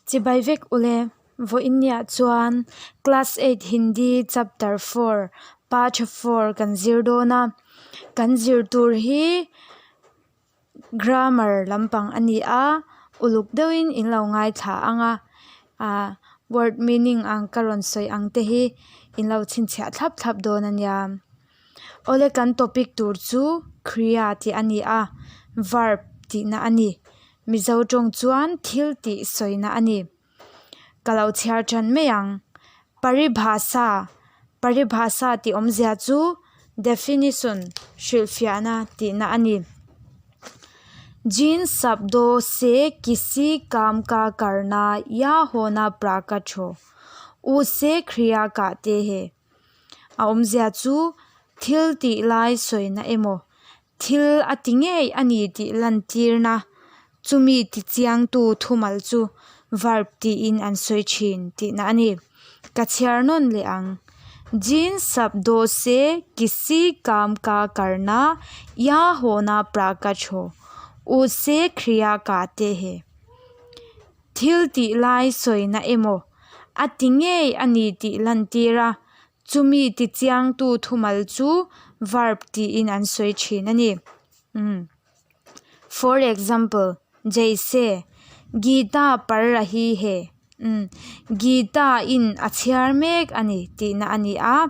Chibai vek ule, vawiinniah chuan Class eight Hindi chapter four Path four kan zir dawn a, kan zir tur hi grammar lampang a ni a, uluk deuhin in lo ngaithla ang a, ah word meaning ang ka rawn sawi ang te hi in lo chhinchhiah thlap thlap dawn a nia. Awle kan topic tur chu Kriya tih a ni a, verb tihna a ni. Mizo tawng chuan thil tih sawina a ni. Ka lo chhiar tan mai ang. Paribhasa, Paribhasa tih awmzia chu definition, hrilhfiahna tihna a ni. Jin shabdo se kisi kaam ka karna ya hona prakat ho, use kriya kahte hai. A awmzia chu thil tih lai sawina emaw thil a ti ngei a ni tih lantirna chumi ti chiangtu thumal chu verb tiin an sawi thin tihna a ni. Ka chhiar nawn leh ang. Jin shabdo se kisi kaam ka karna ya hona prakat ho, use kriya kahte hai. Thil tih lai sawina emaw a ti ngei a ni tih lantir a, chumi ti chiangtu thumal chu verb tiin an sawi thin a ni. Umm. For example, Jaise, Geeta parh rahi he. Umm. Geeta in a chhiar mek a ni tihna a ni a,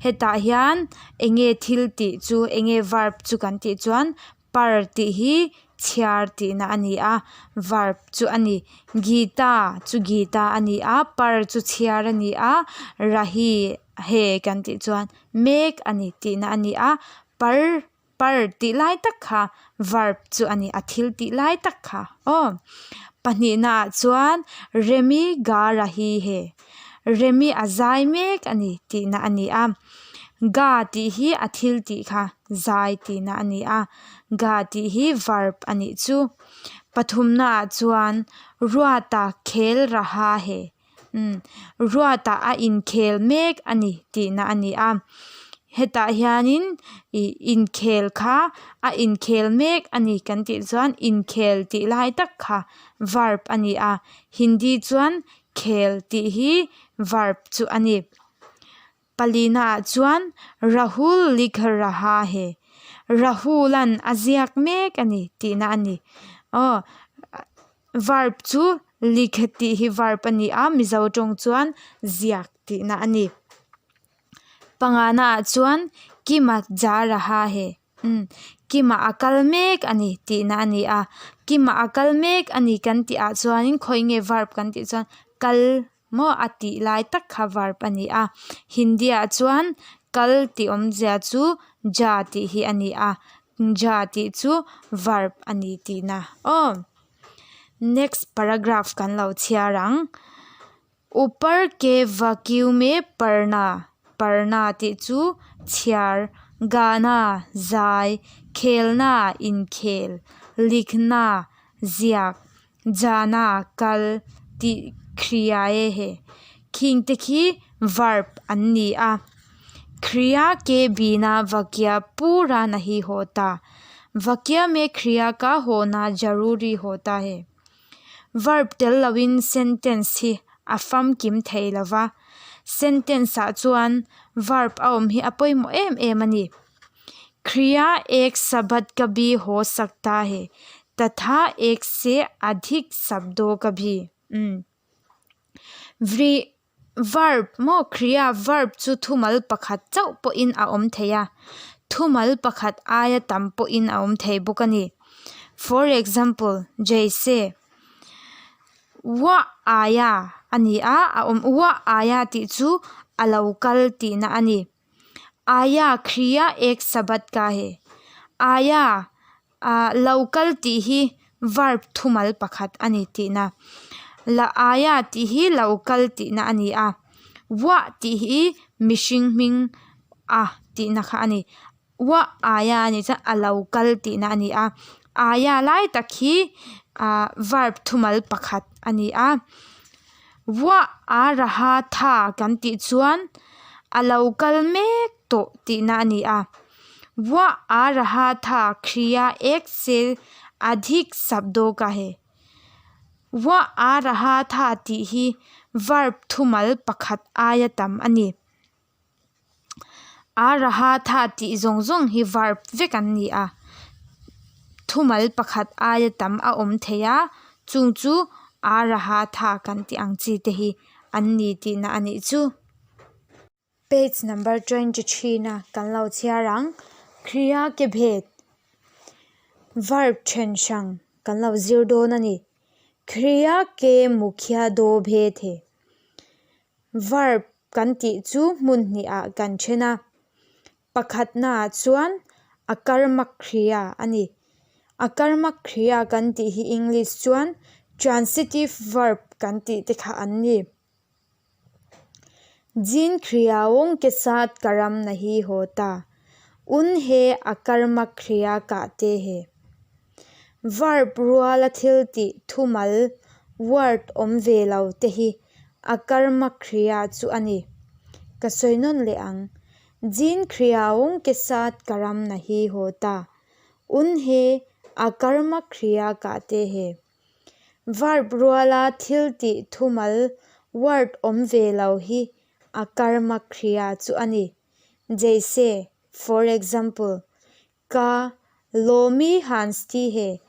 hetah hian eng nge thil tih chu eng nge verb chu kan tih chuan Par tih hi chhiar tihna a ni a, verb chu a ni. Gita chu Gita a ni a, par chu chhiar a ni a, rahi he kan tih chuan mek a ni tihna a ni a, par par tih lai tak kha verb chu a ni, a thil tih lai tak kha aw. Pahnihna ah chuan Remi ga rahi he, Remi a zai mek a ni tihna a ni a. Ga tih hi a thil tih kha zai tihna a ni a, ga tih hi verb a nih chu. Pathumna ah chuan Ruata khel raha he umm Ruata a inkhel mek a ni tihna a ni a. Hetah hianin ih inkhel kha a inkhel mek a ni kan tih chuan inkhel tih lai tak kha verb a ni a, Hindi chuan khel tih hi verb chu a ni. Palina ah chuan Rahul likh raha he, Rahul-a'n a ziak mek a ni tihna a ni. Aw, verb chu likh tih hi verb a ni a, Mizo tawng chuan ziak tihna a ni. Pangana ah chuan Kima ja raha he. Umm, Kima a kal mek a ni tihna a ni a, Kima a kal mek a ni kan tih ah chuanin khawi nge verb kan tih chuan kal maw a tih lai tak kha verb a ni a, Hindi ah chuan kal tih awmzia chu ja tih hi a ni a, ja tih chu verb a ni tihna aw. Next paragraph kan lo chhiar ang. Upar ke vakyu me parna, parna tih chu chhiar, gana, zai, khelna, inkhel, likhna, ziak, jana, kal tih kriyae he. Khing te khi verb an ni a. Kriya ke bina vakya pura nahi hota. Vakya me kriya ka hona jaruri hota hai. Verb tel loin sentence hi a famkim thei lo va, sentence ah chuan verb a awm hi a pawimawh em em a ni. Kriya ek shabd ka bhi ho sakta hai tatha ek se adhik shabdo ka bhi. Umm. Vri. Verb maw kriya verb chu thumal pakhat chauh pawhin a awm thei a, thumal pakhat aia tam pawhin a awm thei bawk a ni. For example, Jaise, Wah aia a ni a, a awm wah aia tih chu a lo kal tihna a ni. Aia kriya ek shabad ka hai. Aia Ah lo kal tih hi verb thumal pakhat a ni tihna. La aia tih hi lo kal tihna a ni a, vuah tih hi mihring hming a tihna kha a ni. Vuah aia a nih chuan a lo kal tihna a ni a, aia lai tak hi ah verb thumal pakhat a ni a. Vuah a raha tha kan tih chuan a lo kal mek tawh tihna a ni a. Vuah aa raha tha kriya ek se adhik shabdo ka hai. Wah aa raha tha tih hi verb thumal pakhat aia tam a ni. Aa raha tha tih zawng zawng hi verb vek an ni a, thumal pakhat aia tam a awm thei a, chung chu aa raha tha kan tih ang chi te hi an ni tihna a nih chu. Page number 23 na kan lo chhiar ang. Kriya ke bhet, verb then hrang kan lo zir dawn a ni. Kriya ke mukhya do bhet he, verb kan tih chu hmun hnih ah kan then a. Pakhatna ah chuan akarmak kriya a ni. Akarmak kriya kan tih hi English chuan transitive verb kan tih te kha an ni. Jin kriyaon ke saath karam nahi hota, unhe akarmak kriya kahte hai. Verb ruala thil tih thumal, word, awm ve lo te hi akarmak kriya chu a ni. Ka sawi nawn leh ang. Jin kriyaon ke saath karam nahi hota, unhe akarmak kriya kahte hai. Verb ruala thil tih thumal word awm ve lo hi akarma kriya chu a ni. Jaise, for example, Ka Lawmi hansti he,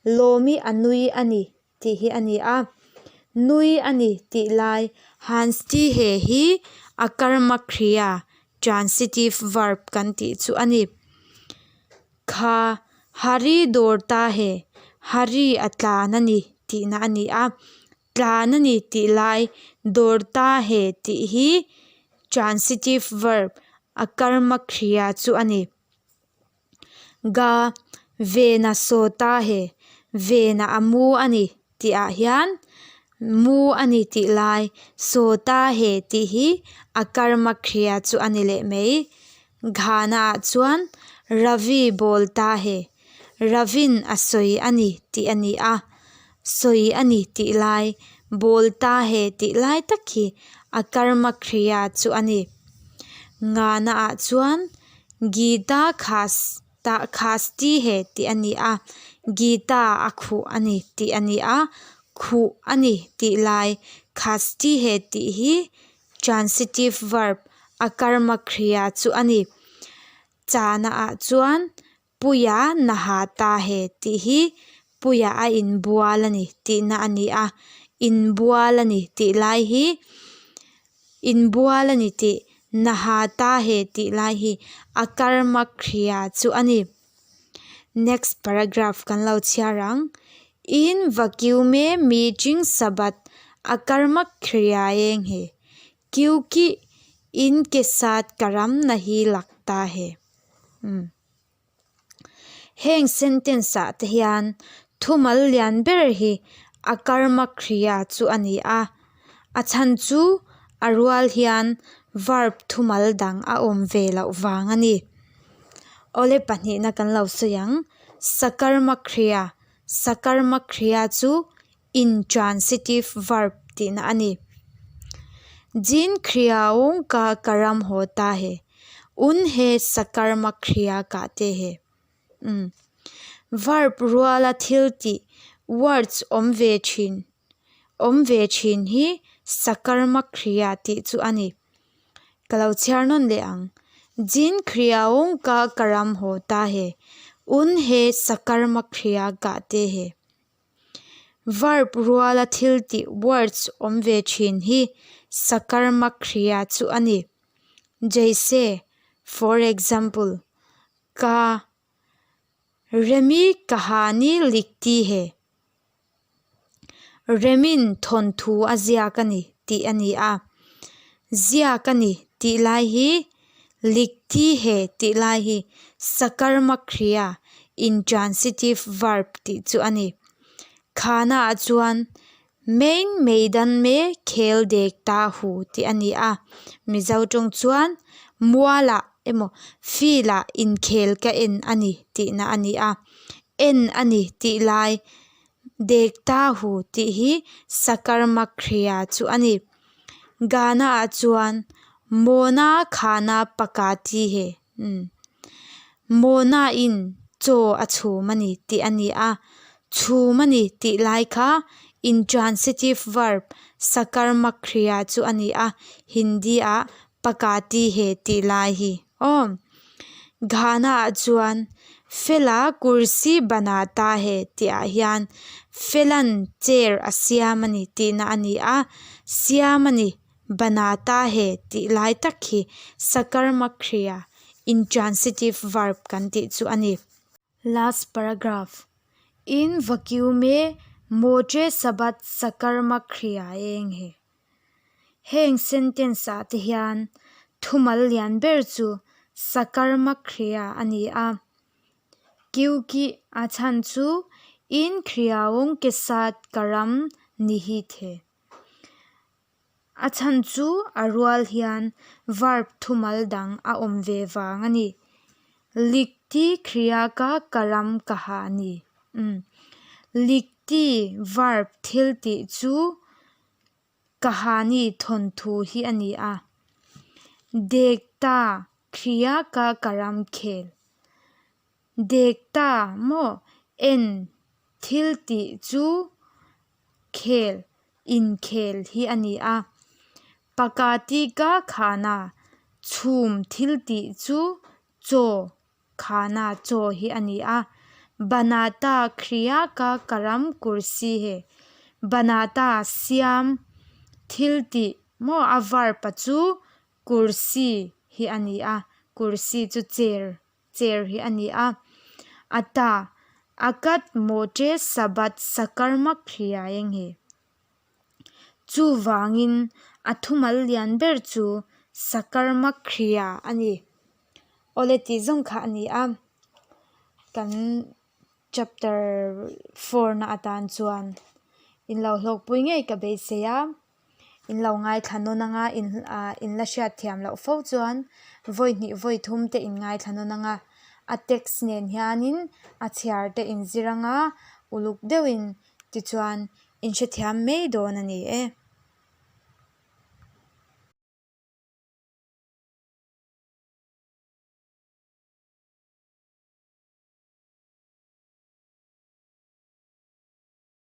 Lawmi a nui a ni tih hi a ni a. Nui a ni tih lai hansti he hi akarma kriya, transitive verb kan tih chu a ni. Kha Hari dawr ta he, Hari a tlan a ni tihna a ni a, tlan a ni tih lai dawr ta he tih hi transitive verb akarma kriya chu a ni. Ga Vena saw ta he, Vena a mu a ni tih ah hian mu a ni tih lai saw ta he tih hi akarma kriya chu a ni leh mai. Ghana ah chuan Ravi bawl ta he, Ravin a sawi a ni tih a ni a, sawi a ni tih lai bawl ta he tih lai tak hi akarma kriya chu a ni. Ghana ah chuan Gita khas ta khasti he tih a ni a, Gita a khuh a ni tih a ni a, khuh a ni tih lai khasti he tih hi transitive verb akarma kriya chu a ni. Chana ah chuan puia naha ta he tih hi puia a inbual a ni tihna a ni a, inbual a ni tih lai hi Inbual a ni tih Naha ta he tih lai hi akarma kriya chu a ni. Next paragraph kan lo chhiar ang. In vakyume meeting sabat akarma kriya eng he kyuki in ke sat karam nahi lakta he. Umm. Heng sentence ah te hian thumal lian ber hi akarma kriya chu a ni a, a chhan chu a rual hian verb thumal dang a awm ve loh vang a ni. Awle pahnihna kan lo sawi ang, sakarma kriya, sakarma kriya chu intransitive verb tihna a ni. Jin kriyaon ka karam hota hai, unhe sakarma kriya kahte hai. Umm. Verb ruala thil tih, words, awm ve thin, awm ve thin hi sakarma kriya tih chu a ni. Ka lo chhiar nawn leh ang. Jin kriyaon ka karam hota hai, unhe sakarma kriya kahte hai. Verb ruala thil tih words awm ve thin hi sakarma kriya chu a ni. Jaise, for example, Ka Remi kahani likti he. Remin thawnthu a ziak a ni tih a ni a. Ziak a ni tih lai hi likti he tih lai hi sakarma kriya, intransitive verb, tih chu a ni. Khana ah chuan main maidan me khel dek ta hu tih a ni a. Mizo tawng chuan mualah emaw field ah inkhel ka en a ni tihna a ni a. En a ni tih lai dek ta hu tih hi sakarma kriya chu a ni. Gana ah chuan Mona khana paka ti he umm Mona in chaw a chhum a ni tih a ni a, chhum a ni tih lai kha Intransitive verb, sakarmak kriya chu a ni a, Hindi ah pakati he tih lai hi aw. Ghana ah chuan Fela kursi banata he tih ah hian Felan chair a siam a ni tihna a ni a, siam a ni banata he tih lai tak hi sakarmak kriya, intransitive verb kan tih chu a ni. Last paragraph, In vacuume moche sabat sakarma kriya eng he. Heng sentence ah te hian thumal lian ber chu sakarma kriya a ni a. Kyuki a chhan chu in kriyaung ke sat karam nihit he. A chhan chu a rual hian verb thumal dang a awm ve vang a ni. Likti kriya ka karam kahani. Umm. Likti verb thil tih chu kahani thawnthu hi a ni a. Dekta kriya ka karam khel. Dekta maw en thil tih chu khel inkhel hi a ni a. Pakati ka khana chhum thil tih chu chaw khana chaw hi a ni a. Banata kriya ka karam kursi he banata siam thil tih maw a verb a chu kursi hi a ni a kursi chu chair chair hi a ni a ata akat mote sabat sakarmak hria eng hi chuvangin a thumal lian ber chu sakarmak hria a ni awle tih zawng kha a ni a kan chapter four na atan chuan in lo hlawkpui ngei ka beisei a. In lo ngaithla nawn anga in ah in la hriat thiam loh fo chuan vawi hnih vawi thum te in ngaithla nawn anga a text nen hianin a chhiar te in zir anga uluk deuhin tichuan in hrethiam mai dawn a ni e.